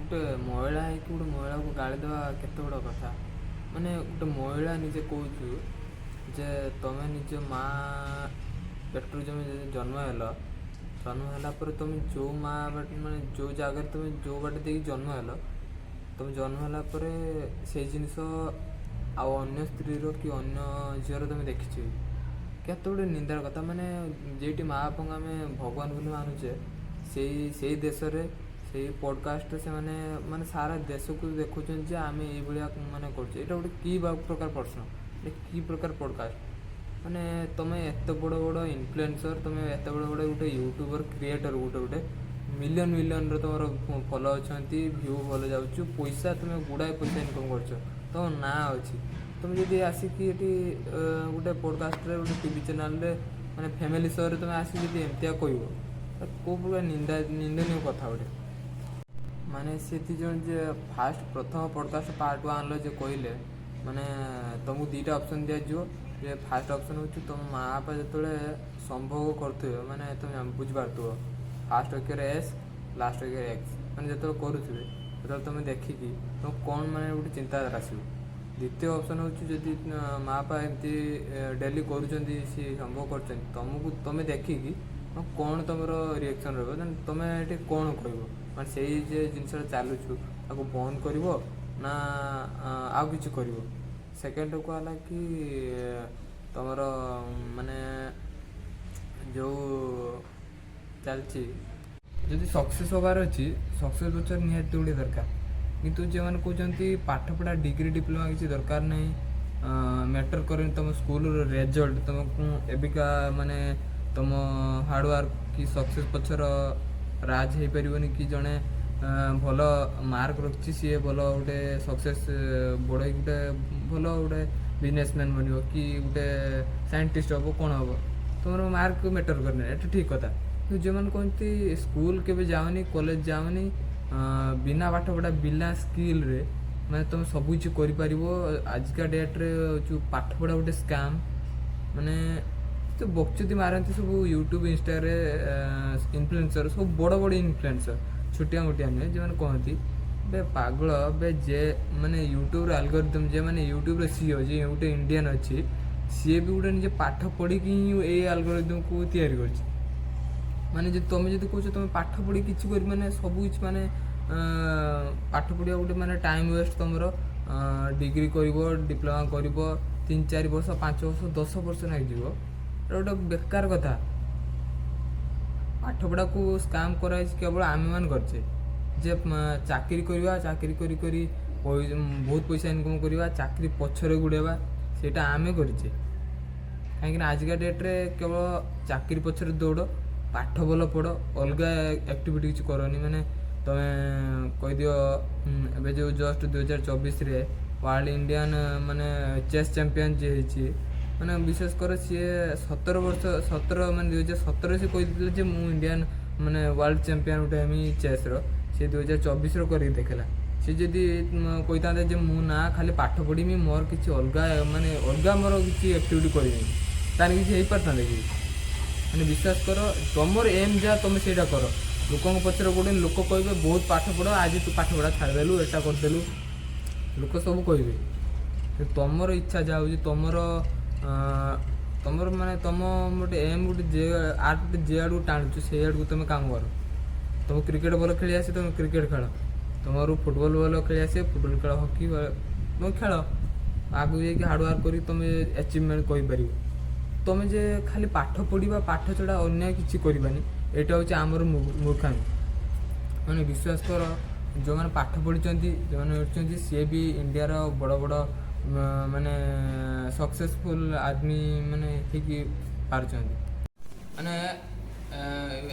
ଗୋଟେ ମହିଳା ହେଇକି ଗୋଟେ ମହିଳାକୁ ଗାଳି ଦେବା କେତେ ବଡ଼ କଥା? ମାନେ ଗୋଟେ ମହିଳା ନିଜେ କହୁଛୁ ଯେ ତମେ ନିଜ ମା ପେଟରୁ ତମେ ଯଦି ଜନ୍ମ ହେଲ, ଜନ୍ମ ହେଲା ପରେ ତମେ ଯେଉଁ ମା, ମାନେ ଯେଉଁ ଜାଗାରେ ତମେ ଯେଉଁ ବାଟ ଦେଇକି ଜନ୍ମ ହେଲ, ତମେ ଜନ୍ମ ହେଲା ପରେ ସେଇ ଜିନିଷ ଆଉ ଅନ୍ୟ ସ୍ତ୍ରୀର କି ଅନ୍ୟ ଝିଅର ତମେ ଦେଖିଛ କି? କେତେ ଗୋଟେ ନିନ୍ଦାର କଥା। ମାନେ ଯେଉଁଠି ମା ବାପାଙ୍କୁ ଆମେ ଭଗବାନ ବୋଲି ମାନୁଛେ, ସେଇ ସେଇ ଦେଶରେ ସେଇ ପଡ଼କାଷ୍ଟରେ ସେମାନେ ମାନେ ସାରା ଦେଶକୁ ଦେଖୁଛନ୍ତି ଯେ ଆମେ ଏଇଭଳିଆ ମାନେ କରୁଛେ। ଏଇଟା ଗୋଟେ କି ବା ପ୍ରକାର ପ୍ରଶ୍ନ? ଏଇଟା କି ପ୍ରକାର ପଡ଼କାଷ୍ଟ? ମାନେ ତମେ ଏତେ ବଡ଼ ବଡ଼ ଇନଫ୍ଲୁଏନ୍ସର, ତମେ ଏତେ ବଡ଼ ବଡ଼ ଗୋଟେ ୟୁଟ୍ୟୁବର, କ୍ରିଏଟର, ଗୋଟେ ଗୋଟେ ମିଲିୟନ ମିଲିୟନର ତମର ଫଲୋ ଅଛନ୍ତି, ଭ୍ୟୁ ଭଲ ଯାଉଛି, ପଇସା ତମେ ଗୁଡ଼ାଏ ପଇସା ଇନକମ୍ କରୁଛ, ତମ ନାଁ ଅଛି। ତମେ ଯଦି ଆସିକି ଏଠି ଗୋଟେ ପଡ଼କାଷ୍ଟରେ, ଗୋଟେ ଟିଭି ଚ୍ୟାନେଲରେ, ମାନେ ଫ୍ୟାମିଲି ଶୋରେ ତମେ ଆସିକି ଯଦି ଏମିତିଆ କହିବ, ତ କେଉଁ ପ୍ରକାର ନିନ୍ଦନୀୟ କଥା ଗୋଟେ। ମାନେ ସେ ଦୁଇ ଜଣ ଯେ ଫାଷ୍ଟ ପ୍ରଥମ ପଡ଼କାଷ୍ଟ ପାର୍ଟ ୱାନ୍ର ଯେ କହିଲେ, ମାନେ ତମକୁ ଦୁଇଟା ଅପସନ୍ ଦିଆଯିବ ଯେ ଫାଷ୍ଟ ଅପସନ୍ ହେଉଛି ତମ ମା ବାପା ଯେତେବେଳେ ସମ୍ଭୋଗ କରୁଥିବେ, ମାନେ ତମେ ବୁଝିପାରୁଥିବ, ଫାଷ୍ଟ ଅକ୍ଷର ଏସ୍, ଲାଷ୍ଟ ଅକ୍ଷର ଏକ୍ସ, ମାନେ ଯେତେବେଳେ କରୁଥିବେ ସେତେବେଳେ ତମେ ଦେଖିକି ତମକୁ କ'ଣ ମାନେ ଗୋଟେ ଚିନ୍ତାଧାରା ଆସିବ। ଦ୍ୱିତୀୟ ଅପସନ୍ ହେଉଛି ଯଦି ମା ବାପା ଏମିତି ଡେଲି କରୁଛନ୍ତି, ସିଏ ସମ୍ଭୋଗ କରୁଛନ୍ତି, ତମକୁ ତମେ ଦେଖିକି କ'ଣ ତମର ରିଆକ୍ସନ୍ ରହିବ? ଦେନ୍ ତମେ ଏଠି କ'ଣ କହିବ? ମାନେ ସେଇ ଯେ ଜିନିଷଟା ଚାଲୁଛୁ ତାକୁ ବନ୍ଦ କରିବ ନା ଆଉ କିଛି କରିବ? ସେକେଣ୍ଡ କୁହା ହେଲା କି ତମର ମାନେ ଯେଉଁ ଚାଲିଛି, ଯଦି ସକ୍ସେସ୍ ହେବାର ଅଛି, ସକ୍ସେସ୍ ପଛରେ ନିହାତି ଗୋଟେ ଦରକାର। କିନ୍ତୁ ଯେଉଁମାନେ କହୁଛନ୍ତି ପାଠପଢ଼ା, ଡିଗ୍ରୀ, ଡିପ୍ଲୋମା କିଛି ଦରକାର ନାହିଁ, ମ୍ୟାଟର୍ କରେନି ତୁମ ସ୍କୁଲର ରେଜଲ୍ଟ, ତୁମକୁ ଏବିକା ମାନେ ତୁମ ହାର୍ଡ଼ୱାର୍କ କି ସକ୍ସେସ୍ ପଛର ରାଜ ହେଇପାରିବନି କି ଜଣେ ଭଲ ମାର୍କ ରଖିଛି, ସିଏ ଭଲ ଗୋଟେ ସକ୍ସେସ୍ ବଡ଼ ହେଇକି ଗୋଟେ ଭଲ ଗୋଟେ ବିଜନେସମ୍ୟାନ୍ ବନିବ କି ଗୋଟେ ସାଇଣ୍ଟିଷ୍ଟ ହେବ, କ'ଣ ହେବ, ତୁମର ମାର୍କ ମ୍ୟାଟର୍ କରେନି, ଏଇଟା ଠିକ୍ କଥା। କିନ୍ତୁ ଯେଉଁମାନେ କହନ୍ତି ସ୍କୁଲ କେବେ ଯାଅନି, କଲେଜ ଯାଅନି, ବିନା ପାଠ ପଢ଼ା, ବିନା ସ୍କିଲ୍ରେ ମାନେ ତୁମେ ସବୁ କିଛି କରିପାରିବ, ଆଜିକା ଡେଟ୍ରେ ଯେଉଁ ପାଠ ପଢ଼ା ଗୋଟେ ସ୍କାମ୍, ମାନେ ଯୋଉ ବକଚୁଦି ମାରନ୍ତି ସବୁ ୟୁଟ୍ୟୁବ, ଇନଷ୍ଟାରେ ଇନଫ୍ଲୁଏନ୍ସର ସବୁ, ବଡ଼ ବଡ଼ ଇନଫ୍ଲୁଏନ୍ସର, ଛୋଟିଆ ମୋଟିଆ ନୁହେଁ, ଯେଉଁମାନେ କହନ୍ତି, ବେ ପାଗଳ ବେ, ଯେ ମାନେ ୟୁଟ୍ୟୁବର ଆଲଗୋରିଦମ୍, ଯେ ମାନେ ୟୁଟ୍ୟୁବର ସିଇଓ, ଯିଏ ଗୋଟେ ଇଣ୍ଡିଆନ୍ ଅଛି, ସିଏ ବି ଗୋଟେ ନିଜେ ପାଠ ପଢ଼ିକି ହିଁ ଏଇ ଆଲଗୋରିଦମକୁ ତିଆରି କରିଛି। ମାନେ ଯଦି ତମେ ଯଦି କହୁଛ ତମେ ପାଠ ପଢ଼ି କିଛି କରି, ମାନେ ସବୁ କିଛି, ମାନେ ପାଠ ପଢ଼ିବା ଗୋଟେ ମାନେ ଟାଇମ୍ ୱେଷ୍ଟ ତମର। ଡିଗ୍ରୀ କରିବ, ଡିପ୍ଲୋମା କରିବ, 3-4 ବର୍ଷ, 5 ବର୍ଷ, 10 ବର୍ଷ ଲାଗିଯିବ, ଏଇଟା ଗୋଟେ ବେକାର କଥା। ପାଠପଢ଼ାକୁ ସ୍କାମ୍ କରାହେଇଛି, କେବଳ ଆମେମାନେ କରିଛେ ଯେ ଚାକିରି କରିବା, ଚାକିରି କରି କରି ବହୁତ ପଇସା ଇନକମ୍ କରିବା, ଚାକିରି ପଛରେ ଗୁଡ଼େଇବା, ସେଇଟା ଆମେ କରିଛେ। କାହିଁକିନା ଆଜିକା ଡେଟ୍ରେ କେବଳ ଚାକିରି ପଛରେ ଦୌଡ଼, ପାଠ ଭଲ ପଢ଼, ଅଲଗା ଆକ୍ଟିଭିଟି କିଛି କରନି। ମାନେ ତମେ କହିଦିଅ, ଏବେ ଯେଉଁ ଜଷ୍ଟ 2024ରେ ୱାର୍ଲଡ ଇଣ୍ଡିଆନ୍ ମାନେ ଚେସ୍ ଚାମ୍ପିୟନ୍ ଯିଏ ହେଇଛି, ମାନେ ବିଶେଷ କର ସିଏ 17 ବର୍ଷ, 17 ମାନେ 2017 ସେ କହିଦେଇଥିଲେ ଯେ ମୁଁ ଇଣ୍ଡିଆନ୍ ମାନେ ୱାର୍ଲଡ ଚାମ୍ପିୟନ୍ ଗୋଟେ ହେମି ଚେସ୍ର। ସେ 2024ର କରିକି ଦେଖେଇଲା। ସେ ଯଦି କହିଥାନ୍ତେ ଯେ ମୁଁ ନା ଖାଲି ପାଠ ପଢ଼ିମି, ମୋର କିଛି ଅଲଗା, ମାନେ ଅଲଗା ମୋର କିଛି ଆକ୍ଟିଭିଟି କରିବିନି, ତାହେଲେ କିଛି ହେଇପାରିଥାନ୍ତା କି? ମାନେ ବିଶ୍ୱାସ କର, ତମର ଏମ୍ ଯାହା ତମେ ସେଇଟା କର। ଲୋକଙ୍କ ପଛରେ ଗୋଟେ ଲୋକ କହିବେ ବହୁତ ପାଠ ପଢ଼, ଆଜି ତୁ ପାଠ ପଢ଼ା ଛାଡ଼ିଦେଲୁ, ଏଟା କରିଦେଲୁ, ଲୋକ ସବୁ କହିବେ। କିନ୍ତୁ ତମର ଇଚ୍ଛା ଯାହା ହେଉଛି, ତମର ମାନେ ତମ ଗୋଟେ ଏମ୍ ଗୋଟେ ଯେ ଆର୍ଟ ଗୋଟେ ଯେ ଆଡ଼କୁ ଟାଣୁଛୁ, ସେଇ ଆଡ଼କୁ ତମେ କାମ କର। ତମକୁ କ୍ରିକେଟ ଭଲ ଖେଳି ଆସେ, ତମେ କ୍ରିକେଟ ଖେଳ। ତମର ଫୁଟବଲ ଭଲ ଖେଳି ଆସେ, ଫୁଟବଲ ଖେଳ, ହକି ତମେ ଖେଳ। ଆଗକୁ ଯାଇକି ହାର୍ଡ଼ୱାର୍କ କରିକି ତମେ ଆଚିଭମେଣ୍ଟ କରିପାରିବ। ତମେ ଯେ ଖାଲି ପାଠ ପଢ଼ିବା, ପାଠ ଛଡ଼ା ଅନ୍ୟ କିଛି କରିବାନି, ଏଇଟା ହେଉଛି ଆମର ମୂର୍ଖାମି। ମାନେ ବିଶ୍ୱାସ କର, ଯେଉଁମାନେ ପାଠ ପଢ଼ିଛନ୍ତି, ଯେଉଁମାନେ ଅଛନ୍ତି, ସିଏ ବି ଇଣ୍ଡିଆର ବଡ଼ ବଡ଼ ମାନେ ସକ୍ସେସଫୁଲ୍ ଆଦମୀ ମାନେ ହେଇକି ପାରୁଛନ୍ତି। ମାନେ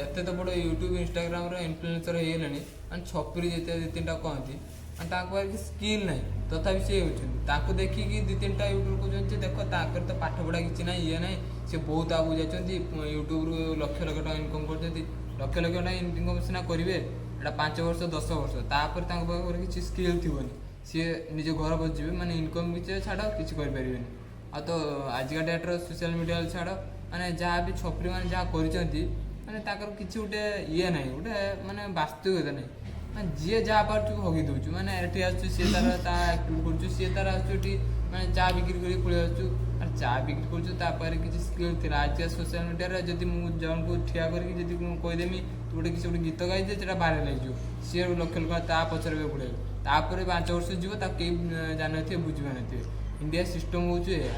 ଏତେ ତ ବଡ଼ ୟୁଟ୍ୟୁବ, ଇନଷ୍ଟାଗ୍ରାମର ଇନଫ୍ଲୁଏନ୍ସର ହେଇଗଲେଣି, ମାନେ ଛପରି ଯେତେ ଦୁଇ ତିନିଟା କହନ୍ତି, ମାନେ ତାଙ୍କ ପାଖରେ କିଛି ସ୍କିଲ୍ ନାହିଁ, ତଥାପି ସିଏ ହେଉଛନ୍ତି। ତାଙ୍କୁ ଦେଖିକି ଦୁଇ ତିନିଟା ୟୁଟ୍ୟୁବ କହୁଛନ୍ତି ଯେ ଦେଖ, ତାଙ୍କର ତ ପାଠ ପଢ଼ା କିଛି ନାହିଁ, ଇଏ ନାହିଁ, ସେ ବହୁତ ଆଗକୁ ଯାଇଛନ୍ତି, ୟୁଟ୍ୟୁବରୁ ଲକ୍ଷ ଲକ୍ଷ ଟଙ୍କା ଇନକମ୍ କରୁଛନ୍ତି। ଲକ୍ଷ ଲକ୍ଷ ଟଙ୍କା ଇନକମ୍ ସିନା କରିବେ, ଏଇଟା 5 ବର୍ଷ, 10 ବର୍ଷ, ତାପରେ ତାଙ୍କ ପାଖରେ କିଛି ସ୍କିଲ୍ ଥିବନି, ସିଏ ନିଜ ଘର ବସିଯିବେ। ମାନେ ଇନକମ୍ କିଛି ଛାଡ଼, କିଛି କରିପାରିବେନି। ଆଉ ତ ଆଜିକା ଡେଟ୍ର ସୋସିଆଲ ମିଡ଼ିଆ ଛାଡ଼, ମାନେ ଯାହା ବି ଛପରି ମାନେ ଯାହା କରିଛନ୍ତି, ମାନେ ତାଙ୍କର କିଛି ଗୋଟେ ଇଏ ନାହିଁ, ଗୋଟେ ମାନେ ବାସ୍ତବିକତା ନାହିଁ। ମାନେ ଯିଏ ଯାହା ପାରୁଛୁ ହଗି ଦେଉଛୁ। ମାନେ ଏଠି ଆସୁଛୁ, ସିଏ ତାର ତା ଆକ୍ଟିଭିଟି କରୁଛୁ, ସିଏ ତାର ଆସୁଛୁ ଏଠି, ମାନେ ଚା ବିକ୍ରି କରିକି ପଳେଇ ଆସୁଛୁ। ଆରେ, ଚା ବିକ୍ରି କରୁଛୁ, ତା ପାଖରେ କିଛି ସ୍କିଲ୍ ଥିଲା। ଆଜିକା ସୋସିଆଲ ମିଡ଼ିଆରେ ଯଦି ମୁଁ ଜଣକୁ ଠିଆ କରିକି ଯଦି ମୁଁ କହିଦେମି, ତୁ ଗୋଟେ କିଛି ଗୋଟେ ଗୀତ ଗାଇଦେ, ସେଟା ଭାଇରାଲ ହେଇଯିବ। ସିଏ ଲକ୍ଷ ଲୋକ ତା ପଛରେ ବି ପଳେଇବେ। ତାପରେ 5 ବର୍ଷ ଯିବ, ତାକୁ କେହି ଜାଣିନଥିବେ, ବୁଝିପାରୁନଥିବେ। ଇଣ୍ଡିଆ ସିଷ୍ଟମ୍ ହେଉଛି ଏଇଆ,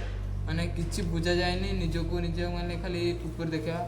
ମାନେ କିଛି ବୁଝା ଯାଏନି। ନିଜକୁ ନିଜ ମାନେ ଖାଲି ଉପରେ ଦେଖିବା।